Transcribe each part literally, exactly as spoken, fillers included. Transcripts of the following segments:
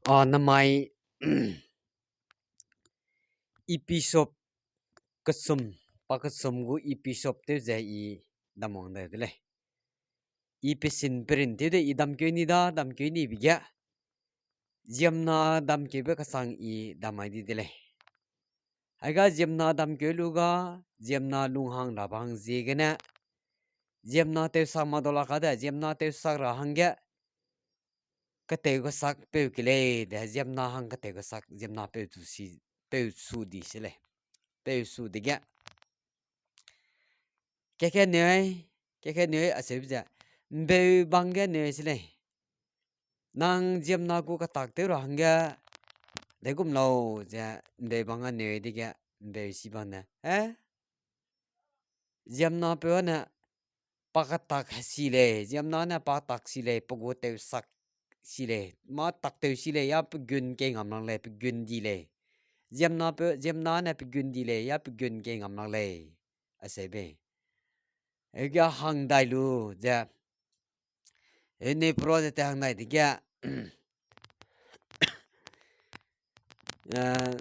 A, namai episode kesum, pa kesum gu episode tew ze i damwang dai de lei. I pesin perin tew de i damkeu ni da, damkeu ni bi ge. Ziemna damkeube kesang i dam mai di de lei. Aiga ziemna damkeu lu ga, ziemna lunghang ra ba hang ziegene, ziemna tewsak ma dau lak ka de, ziemna tewsak ra hangge, ketew kesak peu ke lei de, ziemna hang ketew kesak, ziemna peu su di se lei. Peu su dege. Keke nui, keke nui aseu ze, ’mbeu bang ge nui se lei. Nang ziemna gu ketak tew ra hangge, degum lau ze, ’mbeu bang ge nui dege, ’mbeu si bang ne, e? Ziemna peu ne, pa ketak hesi lei, ziemna ne pa tak si lei, pe gu tewsak si lei, mâ tak tew si lei, ya pe gun kei ngam lak lei, pe gun di lei. Ziemna peu, ziemna ne pe gun di lei, ya pe gun kei ngam lak lei. Aseu bei. Heuge hang dai lu ze. Heu neu pro ze te hang dai dege. Eh,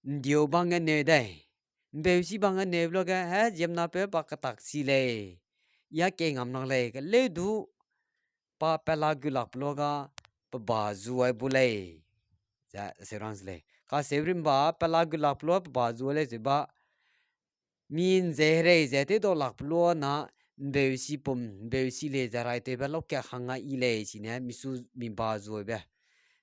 ’ndiu bang ge neu dai. ’Mbeu si bang ge neu be luage, he, ziemna peu pa ketak si lei. Ya kei ngam lak lei, keleu du pa pela gu lak pe luage, pe ba zuai bu lei. Ze, seu rang se lei. Kaseu rimba, pela gu lak pe luage pe ba zuai lei ze ba, mi ’nzei herei ze tew dau lak pe luage na, ’mbeu si pum, ’mbeu si lei ze rai tewbe lau ka hang a i lei, sine mi su mi ba zuaibe.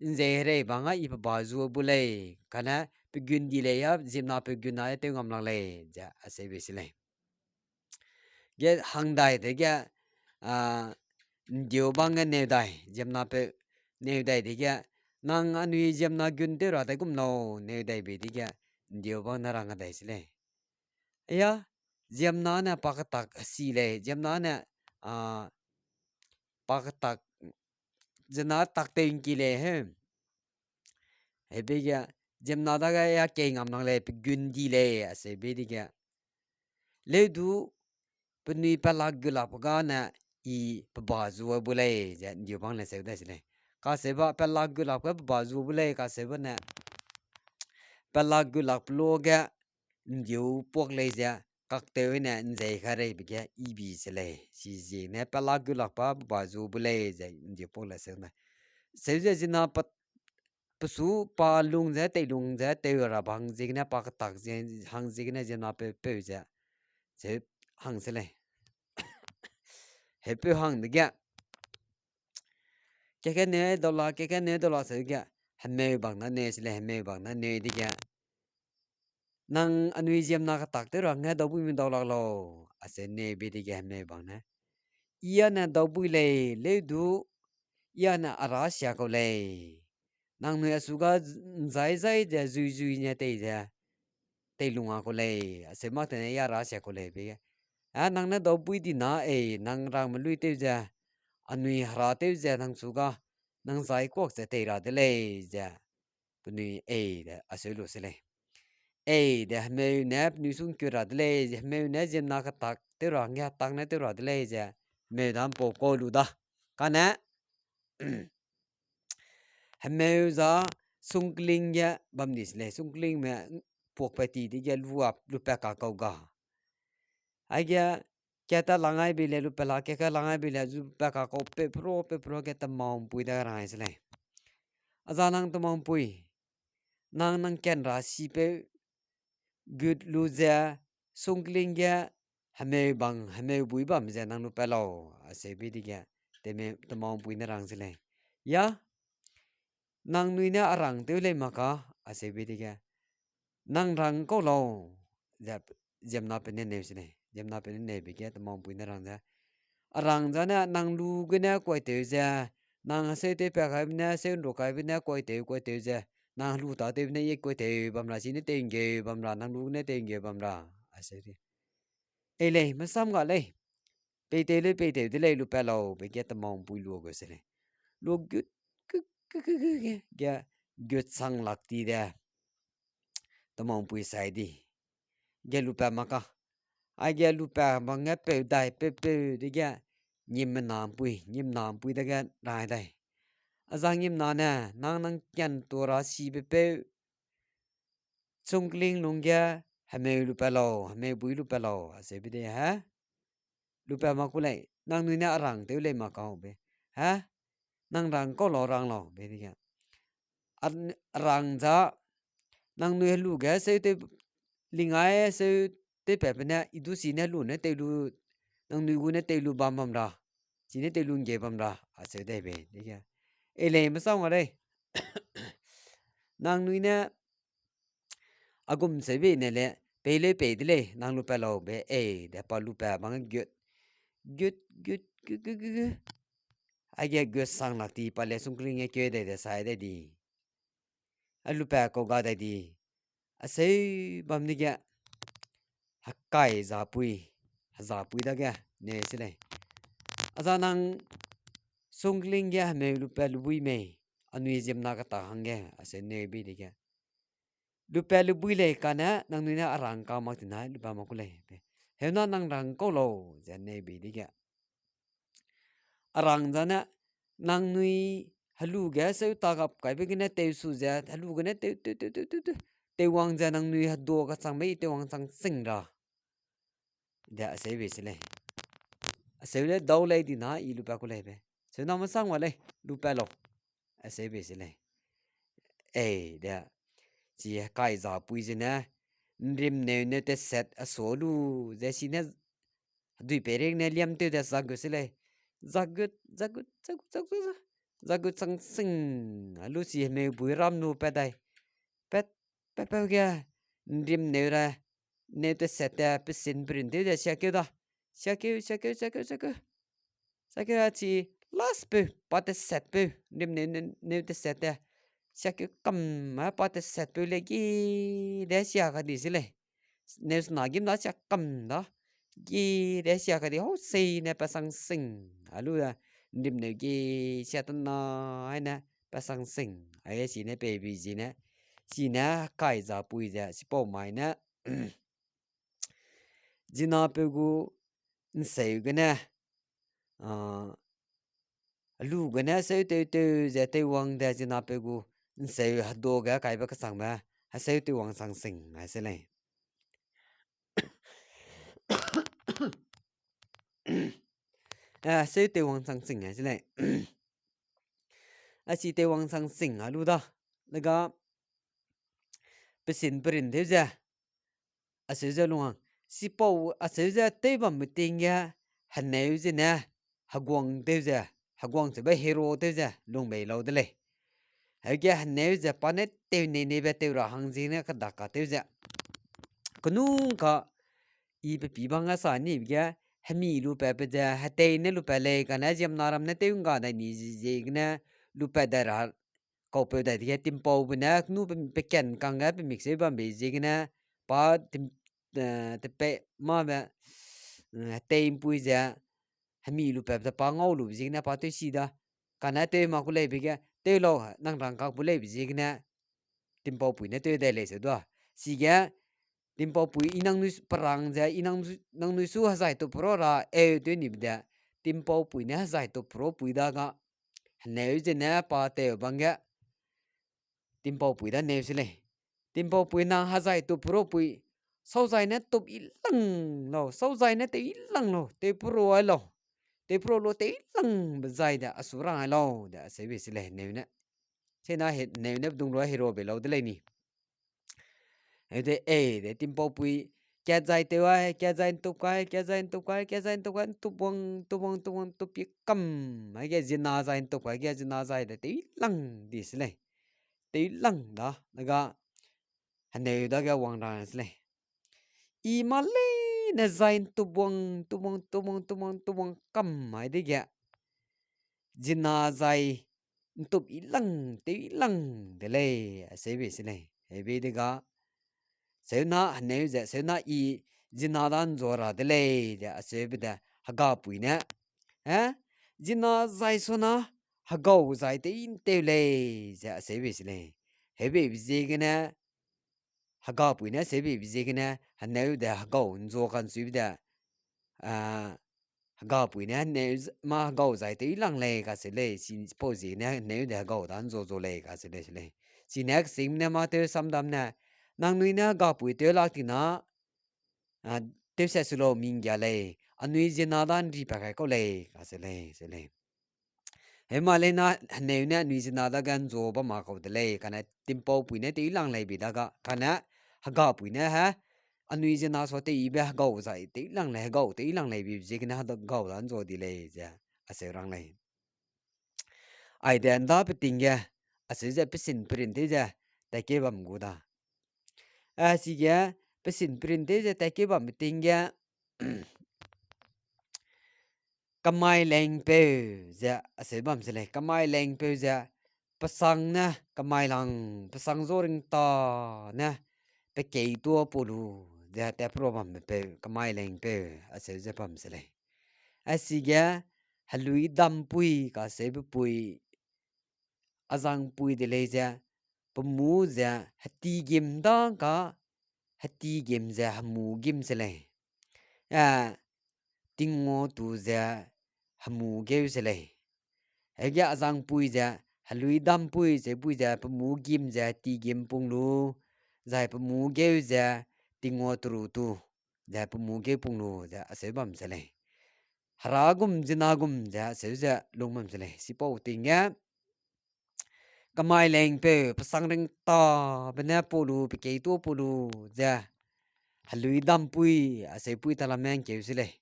’Nzei herei bang a i pe ba zuai bu lei, kane pe gun di lei ya, ziemna peu gun na tew ngam lak lei, ze aseu bei se lei. Ge hang dai dege, a, ’ndiu bang ge neu dai, ziemna peu neu dai dege, nang anui ziemna gun tew ra dai gum lau, neu dai bei dege, ’ndiu bang ne rang dai se lei. Aya, ziemna ne pa ketak si lei, ziemna ne, a, pa ketak, zena tak tew ’ngki lei he. Heube ge, ziemna dage ya kei ngam lak lei, pe gun di lei, aseu bei dege. Leu du, penui pela gu lak pe ga ne, i pe ba zuai bu lei, ze ’ndiu bang le seu dai se lei. Kaseu ba pela gu lak pe ba zuai bu lei, kaseu ba ne, pela gu lak pe luage, ’ndiu puak lei ze, kaktew ne ’nzei kareibe ge i bi se lei. Siziegene pela gu lak pa pe ba zuai bu lei, ze ’ndiu puak le seu dai. Seu ze zina pe su pa lung ze, teilung ze, tew ra bang ziegene, pa ketak ze, hang ziegene, ziemna peu peu ze, seu hang se lei. Hepeu hang dege. Keke neu dau la, keke neu dau la seu ge, hemeu bang na neu se lei, hemeu bang na neu dege. Nang anui ziemna ketak tew ra hangge daubuimi dau lak lau, aseu neu bei dege hemeu bang ne. I â ne daubui lei, leu du, i â ne a ra sia kau lei. Nangnui a su ga ’nzai zai ze zui zui ne tei ze, teilung a kau lei, aseu mak tene i a ra sia kau lei be ge. A nang ne daubui di na ei, nang rangme lui tew ze, anui hera tew ze nang su ga, nang zai kuak ze tei ra de lei ze, penui ei de aseu lu se lei. Ei de hemeu ne penui sungkeu ra de lei, hemeu ne ziemna ketak tew ra hangge hetak ne tew ra de lei ze, hemeu da ’mpau kau lu da. Kane, hemeu za sungkling ge bam di se lei, sungklingme puakpat ti dege lu a lupat kakau ga. Aige, kata lang ai bei le lupat la, kaka lang ai bei le zu pat kakau pe pro, pe pro ge temau'mpui da rang ai se lei. A za nang temau'mpui, nang nang kenra sipeu gut lu ze, sungkling ge hemeu bang, hemeu bui bam ze nang lupat lau, aseu bei dege, teme-, temau'mpui ne rang se lei. Ya, nangnui ne a rang tew lei mak ka, aseu bei dege, nang rang kau lau, ze ziemna pe ne neu se lei, ziemna pe ne neu be ge temau'mpui ne rang ze, a rang zane nang lu gene kuaitew ze, nang aseu tewpa kaibe ne, seu ’nru kaibe ne, kuaitew, kuaitew ze, nang helu tâtewbe ne ye kuaitew bam ra, sine tew'nggeu bam ra, nang lu gene tew'nggeu bam ra, aseu di. Ei lei, mesam ga lei. Peitew lei, peitew de lei, lupat lau, be ge temau'mpui lu gu se lei. Lu gut, kuk, kuk, kuk, kuk, ge, ge, gut sang lak ti de. Temau'mpui sai di. Ge lupat mak ka. Aige lupat bang ge peu dai, peu, peu dege, ngimmena'mpui, ngimna'mpui dege rai dai. A zangim na ne, nang nang kian tua ra sibe peu, sungkling lungge, hemeu lupat lau, hemeu bui lupat lau, aseube de he. Lupat ma ku lei, nangnui ne a rang tew lei ma kau be. He? Nang rang kau lau, rang lau, be dege. A, a rang za, nangnui helu ge seu tew, lingai seu tewpatbe ne, i du si ne lu ne tew lu, nangnui gu ne tew lu bam bam ra, si ne tew lu ngge bam ra, aseu dei be, dege. E lei mesang wa lei. Nangnui ne, a gum seube ne le, pei leu pei de lei, nang lupat lau be, e, de pa lupat bang gut, gut, gut, gut, gut, gut. Aige gut sang lak ti pa le sungkling ge keu dai de sai dai di. A lupat kau ga dai di. Aseu bam dege, hekai zapui, hezapui dage, ne se lei. A za nang sungkling ge hemeu lupat lubui mei, anui ziemna kata hangge, aseu neu bei dege. Lupat lubui lei kane, nangnui ne a rang ka mak tina, lupat ma ku lei be. Heuna nang rang kau lau, ze neu bei dege. A rang zane, nangnui helu ge seu ta gap kaibe gene tew su ze, helu gene tew, tew, tew, tew, tew, tew, tewwang ze nangnui hedua kachangbe i tewwang chang sing ra. De aseu bei se lei. Aseu le dau lei dina i lupat ku lei be. Seu na mesang wa lei, lupat lau. Aseu bei se lei. E, de. Chi hekai zapui zene, nrimneu neu teset a sa lu, ze si ne, hedui peiring ne liam tew de zagut se lei. Zagut, zagut, zagut, zagut, zagut. Zagut chang sing, a lu si hemeu bui ram lu pat dai. Pat, pat pau ge, nrimneu ra, neu teset te, pesin perin tew de siakeu da. Siakeu, siakeu, siakeu, siakeu. Siakeu a chi last peu, pa teset peu, nrimneu neu, neu teset te. Siakeu kam a pa teset peu le gi de sia ka di se lei. Neu sena gim da sia kam da. Gi de sia ka di hau sei ne pa sang sing. A lu da, nrimneu gi sia tena, ai ne, pa sang sing. Ai si ne pei bi zi ne. Si ne kai zapui ze, sipau mai ne. Zinapeu gu nseu gene, a, lu gene seu tew tew ze tewwang de zinapeu gu nseu hedua ge kaibe kachangbe, heseu tewwang chang sing ai se lei. Eh, seu tewwang chang sing ai se lei. A si tewwang chang sing a lu da. Lega, pesin perin tew ze, aseu ze lunghang. Sipau aseu ze tew bambe ting ge, heneu zene, heguang tew ze, heguang cheube hero tew ze, lung bei lau de lei. Heuge heneu ze pa ne tew nei neibe tew ra hang ziegene kedak ka tew ze. Kenung ka, i pe pî bang ge sa nibe ge, hemi lupat pe ze, hetei ne lupat lei, kane ziemmena ram ne tew ngga dai ni ziegene, lupat dai ra, kaupeu dai dege timpaube ne, kenu pe, pe ken kangge pe mik seu bambe ziegene, pa tim, eh, tepe mabe, eh, hetei mpui ze, hemi lupatbe ze pa ngau lube ziegene pa tewsi da. Kane tew ma ku leibe ge, tew lau, nang rangkak bu leibe ziegene, timpaupui ne tew dai lei seu da. Sige, timpaupui i nangnui s-, perang ze, i nang-, nangnui su hezai tup ro ra, eu tew nibe de, timpaupui ne hezai tup ro pui da ga, heneu zene pa tew bang ge, timpaupui da neu se lei. Timpaupui nang hezai tup ro pui, sauzai ne tup i lang lau, sauzai ne tew i lang lau, tew puro ai lau, tew puro lu tew i langbe zai de, a su rang ai lau, de, aseu bei se lei, heneu ne. Sena he, heneu ne dung lu hero bei lau de lei ni. Heude, e, de, timpaupui, kat zai tew ai, kat zai ntup kai, kat zai ntup kai, kat zai ntup kai, ntup wang, ntup wang, ntup wang, ntup pi kam, aige zina zai ntup kai, aige zina zai de, tew i lang di se lei. Tew i lang da, dega, heneu dage wang ra se lei. I mâ leine zai ntup wang, ntup wang, ntup wang, ntup wang, ntup wang kam ai dege, zina zai ntup i lang, tew i lang de lei, aseu bei se lei. Heubei dega, seuna heneu ze, seuna i zina da nzua ra de lei, de aseube de, hegapui ne, eh, zina zai suna, hegau zai tew i ntew lei, ze aseu bei se lei. Heubeibe ziegene, hegapui ne aseu beibe ziegene, heneu de hegau nzua kansuibe de, ah, hegapui ne heneu z-, mâ hegau zai tew lang lei kacheu lei, chipau ziegene heneu de hegau da nzo zo lei kacheu lei se lei. Chine kesingme ne mâ tew samdam ne, nangnui ne hegapui tew lak ti na, a, tewse su lau mi nggia lei, anui ziena da nri pa kai kau lei kacheu lei se lei. Hema lei na heneu ne anui ziena dage nzo bam ma kau de lei, kane timpaupui ne tew lang lei bi daga, kane hegapui ne he, anui ziena sua tew yibe hegau zai tew lang lei, hegau tew lang lei bi ziegene hegau da nzo di lei ze, acheu rang lei. Aide nda peting ge, acheu ze pesin perin tew ze, tatkeu bam gu da. A, chige, pesin perin tew ze tatkeu bam peting ge, kemai lengpeu ze acheu bam se lei, kemai lengpeu ze, pesang ne, kemai lang, pesang zo ringta ne, pe kei tuâ pau lu, ze tat pro bamme peu, kemai lengpeu, acheu ze bam se lei. A chige, helui dampui kacheube pui, a zangpui de lei ze, pe mû ze, heti gim da ka, heti gim ze hemû gim se lei. A, tingua tu ze hemû geu se lei. Hege a zangpui ze, helui dampui cheupui ze, pe mû gim ze heti gim pung lu, zai pe mû geu ze, tingua turu tu, ze pe mû geu pung lu, ze acheu bam se lei. Hera gum, ziena gum, ze acheu ze lung bam se lei. Chipau ting ge, kemai lengpeu, pesang ringtabe ne pau lu, pe kei tuâ pau lu, ze, helui dampui, acheupui talamme ngkeu se lei.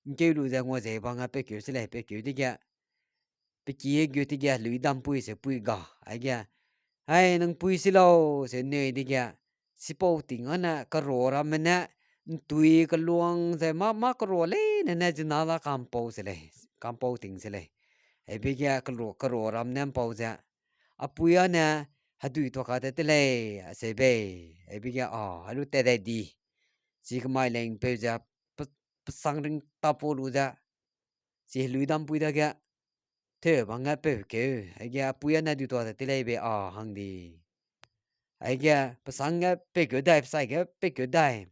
Ngkeu lu ze ngua zei bang a peukeu se lei, peukeu dege, pe ki gu tige helui dampui cheupui ga, aige, Hai, nang pui si lau, se nui dege, chipau ting ane kera ramme ne, ntui keluang ze mâ, mâ kera leine ne ziena da kampau se lei, kampau ting se lei. Heibege kera, kera ram ne mpau ze, a pui ane, hedui tuâ ka tat te lei, acheu bei. Heibege a, helu tat dai di. Chi kemai lengpeu ze, pe-, pesang ringta pau lu ze, chi helui dampui dage, teu bang ge peukeu, aige a pui ane hedui tuâ tat te lei bei a hang di. Aige, pesang ge peukeu dai, pesai ge peukeu dai.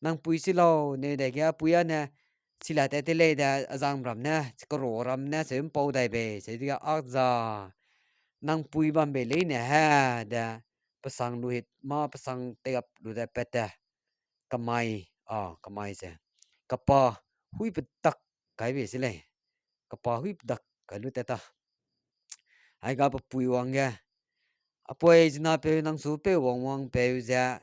Nang pui si lau, neu dege a pui ane, chi la tat te lei de, a zang ram ne, kera ram ne, cheu mpau dai bei, cheu dege a za. Nang pui bam bei leine he, de, pesang lu hit, mâ pesang tegap lu de pat te. Kemai, a, kemai ze. Kepa, hui pedak kai bei se lei. Kepa hui pedak kai lu tat ta. Aiga pe pui wang ge, Apui zinapeu nang su peu wang wang peu ze,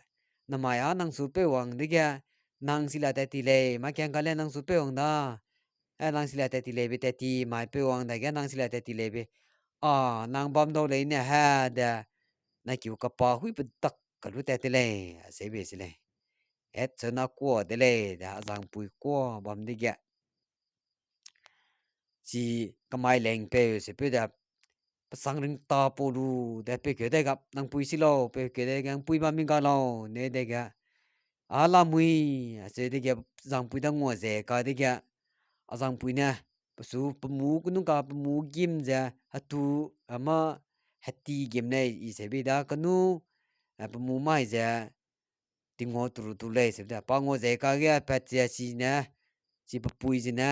namai â nang su peu wang dege, nang si la tat ti lei, mâ kiang ka le nang su peu wang da. E, nang si la tat ti lei be tat ti, mai peu wang dage nang si la tat ti lei be. A, nang bam dau leine he de, na kiu kepa hui pedak ka lu tat te lei, acheu bei se lei. Et cheu na kuâ de lei, de a zangpui kuâ bam dege. Chi kemai lengpeu, chipeu de, pesang ringta pau lu, de peukeu dai gap, nang pui si lau, peukeu dai ge, nang pui bam mi ga lau, ne dege. A lamui, acheu dege, zangpui da ngua ze ka dege. A zangpui ne, pe su, pe mû, kenung ka pe mû gim ze, hetu, a mâ, heti gim lei, i se bei da kenu, a, pe mû mai ze, tingua turu tu lei, se de, pa ngua ze ka ge, pat ze chi ne, chi pe pui zene,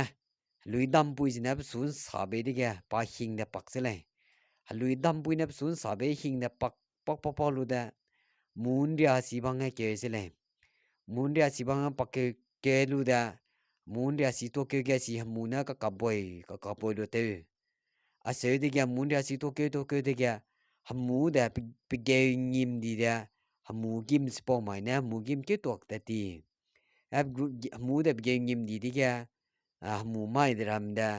helui dampui zene, pe su nsa bei dege, pa hing de pak se lei. Helui dampui ne pe su nsa bei hing de pak, pak, pak, pak lu de, mû nria si bang ge keu se lei. Mû nria si bang ge pak keu, keu lu de, mû nria si tuâ keu ge chi hemû ne kakapboi, kakapboi lu tew. Acheu dege mû nria si tuâ keu, tuâ keu dege, hemû de pe-, pegeu ngim di de, hemû gim chipau mai ne, hemû gim keu tuak tat ti. E, gu-, gi-, hemû de pegeu ngim di dege, a, hemû mai de ram de,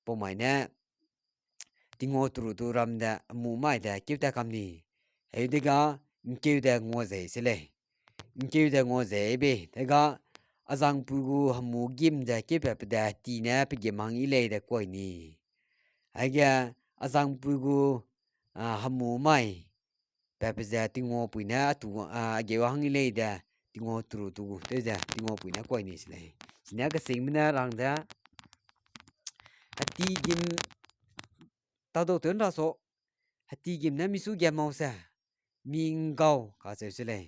pau mai ne, tingua turu tu ram de, hemû mai de keu tat kam ni. Heu dega, ngkeu de ngua zei se lei. Ngkeu de ngua zei bei, dega, a zangpui gu hemû gim ze keu pat pe de ti ne pe gim hang yi lei de kuai ni. Aige, a zangpui gu, a, hemû mai, pat pe ze tinguapui ne a tu, a, a geu hang yi lei de, tingua turu tu gu, tew ze tinguapui ne kuai ni se lei. Chine kesingme ne rang ze, heti gim, tadau tew nra so, heti gim ne misu ge mau se, mi ngau kacheu se lei.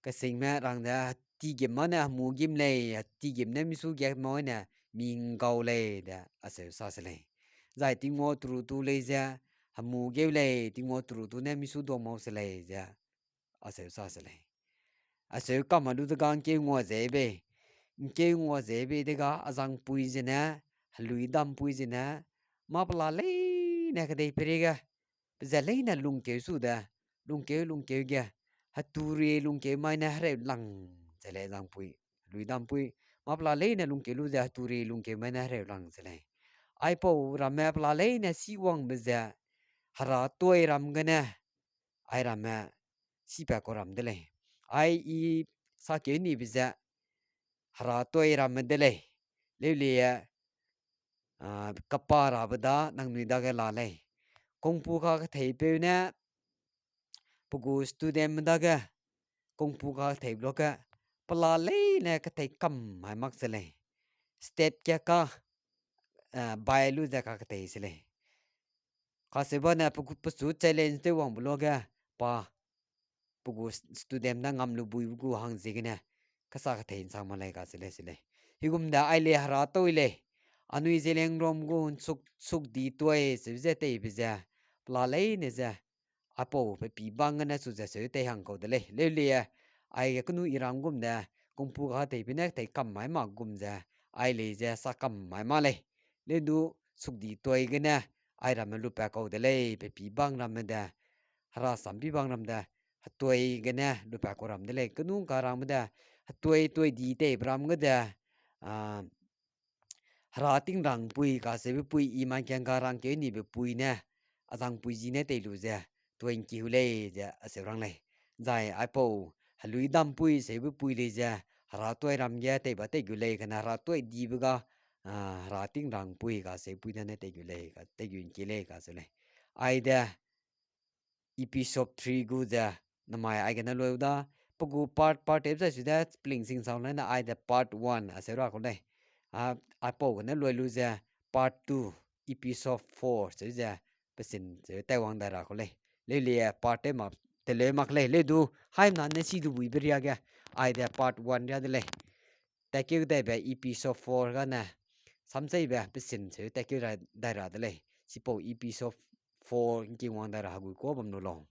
Kesingme rang ze, heti gim mâ ne hemû gim lei, heti gim ne misu ge mau ne, mi ’nggau lei de aseu sa se lei. Zai tingwang turu tu lei ze, hemu geu lei, tingwang turu tu ne misu duang mau se lei ze aseu sa se lei. Aseu kam a lu dega ’ngkeu ngua ze bei, ’ngkeu ngua ze bei dega a zangpui zene, heluidampui zene, mâ pela leine kedei peireige, pe ze leine lungkeu su de, lungkeu lungkeu ge, heturi lungkeu mai ne hereu lang ze lei zangpui, heluidampui, mâ pela leine lungkeu lu ze heturi lungkeu mai ne hereu lang ze lei. Aipau ramme pela leine si wangbe ze, hera tuai ram gene, ai ramme sipa kau ram de lei. Ai i sakeu nibe ze, hera tuai ramme de lei. Leulie, a, kapa rabe da nangnui dage la lei. Kungpu kaketheipeu ne, pe gu studentme dage, kungpu kaketheipeu luage, pela leine kethei kam mai mak se lei. Step ge ka, a, bai lu ze kakethei se lei. Kaseubane pe gu, pechu challenge tew wangbe luage, pa, pe gu s-, student ne ngam lu buibe gu hang ziegene, kesa kethei ’nsang mak lei kacheu lei se lei. Higum de ai lei hera tuai lei, anui Zeliangrong gu ’nsuk, sukdi tuai seu ze teibe ze, pela leine ze, aipau pe pî bang gene chu ze seu tei hang kau de lei. Leulie, aige kenu i ram gum de, kungpu kaketheipeu ne kethei kam mai mak gum ze, ai lei ze sa kam mai mak lei. Leu du sukdi tuai gene, ai ramme lupat kau de lei, pe pî bang ramme de, hera sampi bang ram de, hetuai gene lupat kau ram de lei. Kenu ’ngka rangme de, hetuai tuai di teibe ram ge de, a, hera tingrangpui kaseube pui i mai kiang ga rangkeu nibe pui ne, a zangpui ji ne tei lu ze, tuai ’ngki hu lei ze aseu rang lei. Zai aipau, heluidampui seube pui lei ze, hera tuai ram ge teiba tei gu lei kane hera tuai dibe ga, a, hera tingrangpui kaseube pui ne ne tei gu lei, ka, tei gu ’ngki lei kacheu lei. Aide, episode three gu ze, namai aigene lui u da, pe gu part, part tewbe zai su de, peling sing sau lei ne aide part one aseu ra kau lei. A, aipau gene lui lu ze, part two, episode four seu ze, pesin seu taiwang dai ra kau lei. Leulie part tew mak, teleu mak lei, leu du, haimna ne si du buibe riage, aide part one ria de lei. Tatkeu daibe episode four gane, samseibe pesin seu tatkeu ra, dai ra de lei. Chipau episode four ’ngkingwang dai ra hegui kuâ bam lu lau.